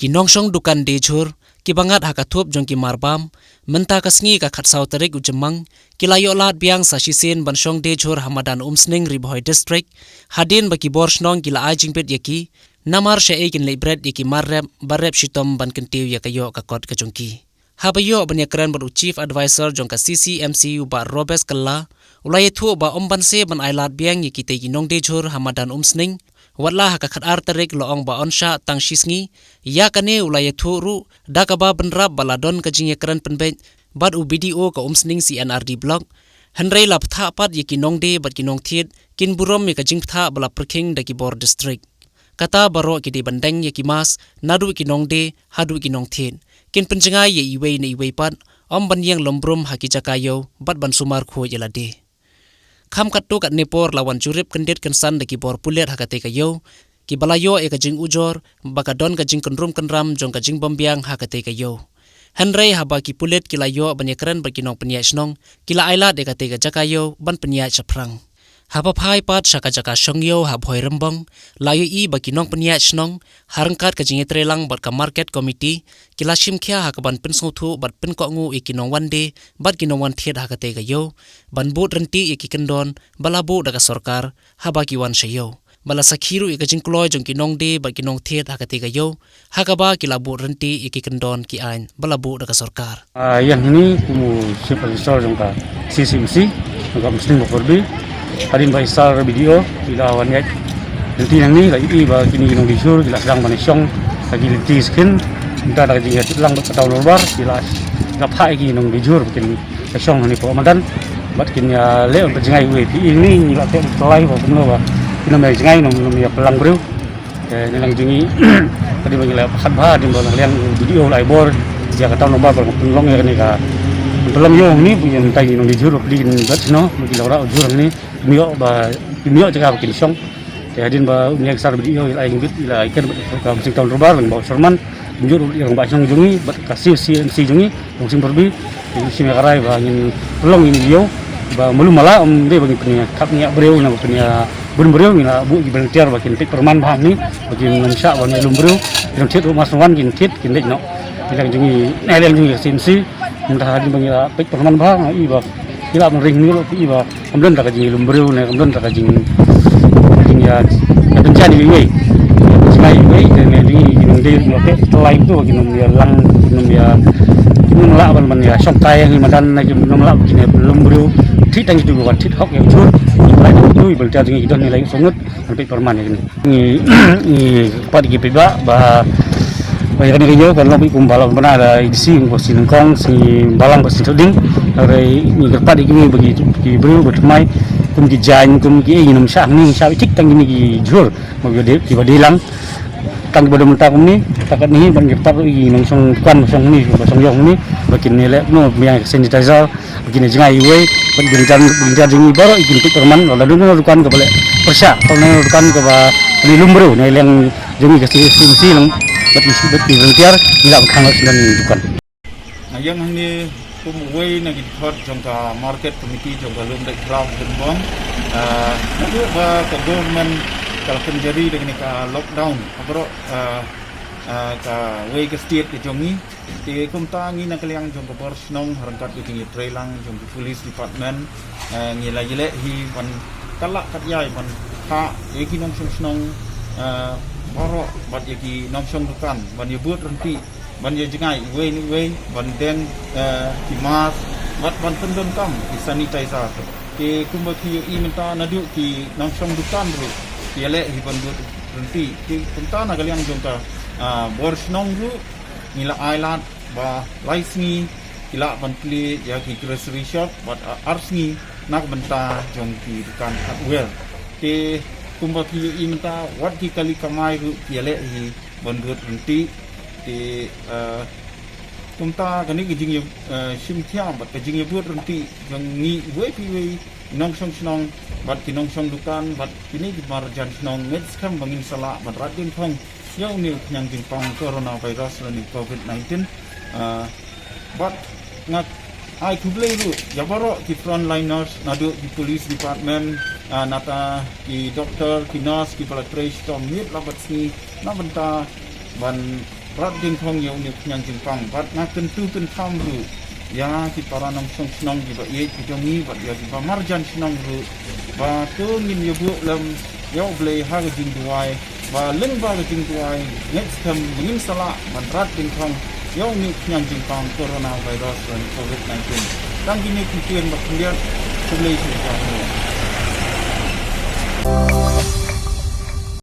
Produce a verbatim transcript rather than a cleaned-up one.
Ki nongshong dukan die jhur kiba ngat ha ka thup jong ki marbam, mynta ka sngi ka khatsaw tarik u Jymmang, ki la ïoh lad biang sa shisien ban shong die jhur ha madan Umsning, Ri Bhoi District, hadien ba ki bor shnong ki la ai jingbit ïa ki namar shaei kin leit bret ïa ki mar rep ba rep shitom ban kyntiew ïa ka ïoh ka kot ka jong ki. Haba ïoh ban ïakren bad u Chief Adviser jong ka C C M C, u Bah Robes Kylla, u la ïathuh ba ym banse ban ai lad biang ïa kitei ki nongdie jhur ha madan Umsning, watla ha ka khatar tarik la ong ba yn shah tang shisngi. Ïa kane u la ïathuh ruh da kaba bynrap ba la don ka jingïakren pynbeit bad u B D O ka Umsning C and R D Block, hynrei la bthah pat ïa ki nongdie bad ki nongthied kin burom ïa ka jingbthah ba la pyrkhing da ki bor district. Kata baroh ki dei ban deng ïa ki mask, naduh ki nongdie haduh ki nongthied. Kin pynjngai ïa iwei na iwei pat, ym ban ïeng lymbrwm ha ki jaka ïew bad ban sumar khuid ïa lade. Kham katto katne por la wan jurip kyndit kynsan da ki bor pulit ha katei ka ïew, kiba la ïoh ïa ka jingujor ba ka don ka jingkynrum kynram jong ka jingbym biang ha katei ka ïew. Hynrei haba ki pulit ki la ïoh ban ïakren bad ki nongpynïaid shnong, ki la ai lad ïa katei ka jaka ïew ban pynïaid shaphrang. Haba phai pat sha ka jaka shong ïew ha Bhoi Rymbong, la ïohi ba ki nongpynïaid shnong, ha ryngkat ka jingïatreilang bad ka market committee, ki la shim khia ha kaban pynsngewthuh bad pynkohnguh ïa ki nongwan die bad ki nongwan thied ha katei ka ïew ban bud rynti ïa ki kyndon ba la buh da ka sorkar haba ki wan sha ïew. Ba la sakhi ruh ïa ka jingkloi jong ki nongdie bad ki nongthied ha katei ka ïew, ha kaba ki la bud rynti ïa ki kyndon ki aiñ ba la buh da ka sorkar. Ah, ïa hangne kum u Chief Officer jong ka C C M C, jong ka Umsning Bapyrbi, hadien ba i Sir B D O i la wan ïaid lynti nangne, la ïohi ba kine ki nongdie jhur ki la sdang ban shong ha ki lynti skhin. Mynta da ka jingïatreilang bad ka Town Dorbar, ki la, la phah ïa ki nongdie jhur ba kin ïa shong hangne hapoh madan bad kin ïa leh ban pynjngai iwei. Phi i hangne ngi la teh kyllai ba kumno ba kin ym ïa jngai, ym ym ïa pynlang briew. Te ngi lang jong ngi, hadien ba ngi la khatbha, hadien ba la liang u B D O la ai bor ïa ka Town Dorbar ba pynlong ïa kane ka, pynlong ïew hangne, ba ïa mynta ngi nongdie jhur ba phi kin bat sno ba ki la wanrah jhur hangne, ym ïoh ba, ym ïoh jaka ba kin shong. Te hadien ba u Miang Sir B D O i la ai jingbit, i la ai ker bad ka Umsning Town Dorbar, Rangbah Sherman, kumjuh ruh ïa Rangbah Shnong jong ngi bad ka C C M C jong ngi, Umsning Bapyrbi, ngi shim ïa ka rai ba ngin pynlong ïa kane ka ïew ba malu mala, ym dei ba ngin pynïa thap ñiah briew ne ba pynïa bun briew. Ngi la buh ki volunteer ba kin peit pyrman bha hangne, ba kin ym shah ban ïalum briew, ki nongthied ruh mar shu wan kin thied, kin leit noh. Ngi liang jong ngi, eh, liang jong ngi ka C M C, mynta hadien ba ngi la peit pyrman bha, nga i ba ki la ban ring hangne ruh, ki i ba kam don da ka jingïalum briew ne kam don da ka jing, jingïa, ïa pynjan ïa iwei. Jngai iwei, te ne dei ki nongdie, nongthied, ki lai tu ki nong ïa lang, ki nong ïa, ki nong lah ban, ban ïa shong kai ïa ngi madan ne ki nong lah ki ne lum briew. Thied tang kitu ki wan thied hok ïa jhur. Ki lai tu ki volunteer jong ngi ki don ne lai u sangut, ban peit pyrman ïa kine. Ngi, ngi kyrpad ïa ki paidbah ba, ba ïa kane ka ïew kan long kumba la pynbna da i D C, kumba sien nyngkong, sien balang bad sien shading. Hynrei ngi kyrpad ïa ki, ba ki, ki briew ba thymmai, kum ki jaiñ, kum ki, eh, ngin ym shah hangne, shah ïa thik tang kine ki jhur, ba ki dei, kiba dei lang. Tang kiba dei mynta kumne, tang katne, ban kyrpad ïa ki nongshong dukan, ba shong hangne, ba shong ïew hangne, ba kin ïaleh kumno, ba ïa sanitizer, ba kin jngai iwei, ba kin jan, ba kin jan jong ngi baroh, kin peit pyrman, lada don dukan kaba leh pyrshah, lada don dukan kaba leh lum briew, ne liang jong ngi ka C C M C lang, ba ki, ba ki volunteer, ngi la khang la sdang dukan. Nga ïeng hangne kum uwei na ki dkhot jong ka market committee jong ka Lumleit Khraw Lymbong. Ah, naduh ba ka government ka la pynjari da kane ka lockdown ha baroh, ah, ah, kawei ka state ka jong ngi. Te kumta ngi na ka liang jong ka bor shnong ha ryngkat ka jingïatreilang jong ka police department, eh, ngi la ïaleh hi ban kat lah kat ïai ban phah ïa ki nongshong shnong, eh, baroh bad ïa ki nongshong dukan ban ïa bud ryntih, ban ïa jngai iwei na iwei, ban deng, eh, ki mask bad ban pyndonkam ki sanitizer. Te kumba phi ïohi mynta naduh ki nongshong dukan ruh ki ïaleh hi ban bud ryntih. Te kumta na ka liang jong ka, ah, bor shnong ruh ngi la ai lad ba lai sngi ki lah ban plie ïa ki grocery shop bad, ah, ar sngi na ka bynta jong ki dukan hardware. Te kumba phi ïohi mynta wat ki kali kamai ruh ki ïaleh hi ban bud ryntih. Te, ah, kumta kane ka jingïa, ah, shim khia bad ka jingïabud ryntih jong ngi iwei pa iwei, nongshong shnong bad ki nongshong dukan bad kine ki marjan shnong, ngeit skhem ba ngin sa lah ban rat diengphong ïa une u khñiang jingpang coronavirus lane covid nineteen. Ah, bad nga ai khublei ruh ïa baroh ki frontliners naduh ki police department, ah, nangta ki doktor, ki nurse kiba la trei shitom miet la bad sngi na bynta ban rat dyngkhong ïa une u khñiang jingpang, bad nga kyntu kyntham ruh ïa ki para nongshong shnong kiba ïeit ki jong ngi bad ïa kiba marjan shnong ruh, ba to ngin ïabuh lem ïa U Blei ha ka jingduwai, ba lyngba ka jingduwai ngeit skhem ba ngin sa lah ban rat dyngkhong ïa une u khñiang jingpang coronavirus lane covid nineteen. Tang kine ki ktien ba khyndiat. Khublei shibun.